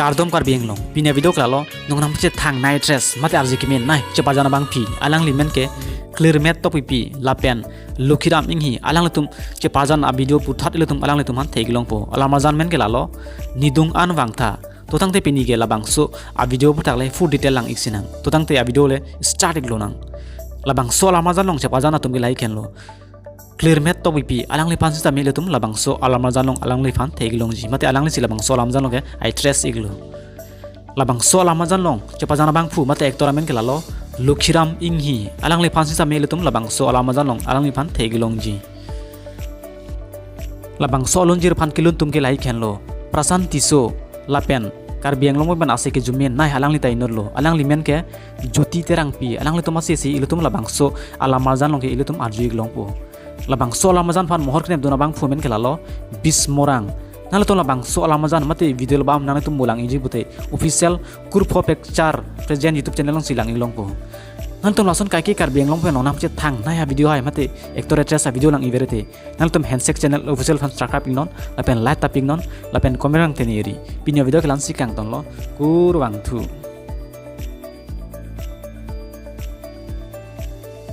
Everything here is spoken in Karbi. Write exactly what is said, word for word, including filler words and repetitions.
Kardom Karbi Anglong, pini avideo ke lalo, nongnam chethangnei actress mate arje kemenei chepajan abangpi, alangli men ke Clearmate Tokbipi lapen Lokhiram Inghi, alanglitum chepajan avideo puthot ilitum alanglitum aphan thek-ik longpo. Alam ajan men ke lalo, Nidung An Vangtha. To tangte pini ke labangso avideo aphuthak le full detail lang-ik sinang. To tangte avideo le start-ik lonang. Labangso alam ajan along chepajan atum ke lahei henlo. Clearmate Tokbipi, alangliphan sitame ilitum labangso alam ajan along alangliphan thek-ik longji. Mate alanglisi labangso alam ajan along ke actress-iklo. Labangso alam ajan along chepajan abangphu mate actor amen ke lalo Lokhiram Inghi, alangliphan sitame ilitum labangso alam ajan along alangliphan thek-ik longji. Labangso alunjir aphan kelun atum ke lahei henlo, Prasant Tisso lapen Karbi Anglong pen ase kejumenei alangli ta inutlo. Alangli men ke Jyoti Terangpi, alanglitum asesi ilitum labangso alam ajan along ke ilitum arju-ik longpo. Labangso alam ajan aphan mohor kenep dun abangphu men ke lalo Bismorang. Nanglitum labangso alam ajan mate video album nanglitum mo lang-ikji pute, official Kurpho Picture Present YouTube channel alongsi lang-ik longpo. Nanglitum lason kaike Karbi Anglong pen nongnam chethangnei avideo hai mate actor actress avideo lang-ik verete, nanglitum Handshake channel official aphan subscribe-iknon, lapen like tap-iknon, lapen comment nangthan-ik ri. Pini avideo ke la-ansi kangtonlo, kurvangthu.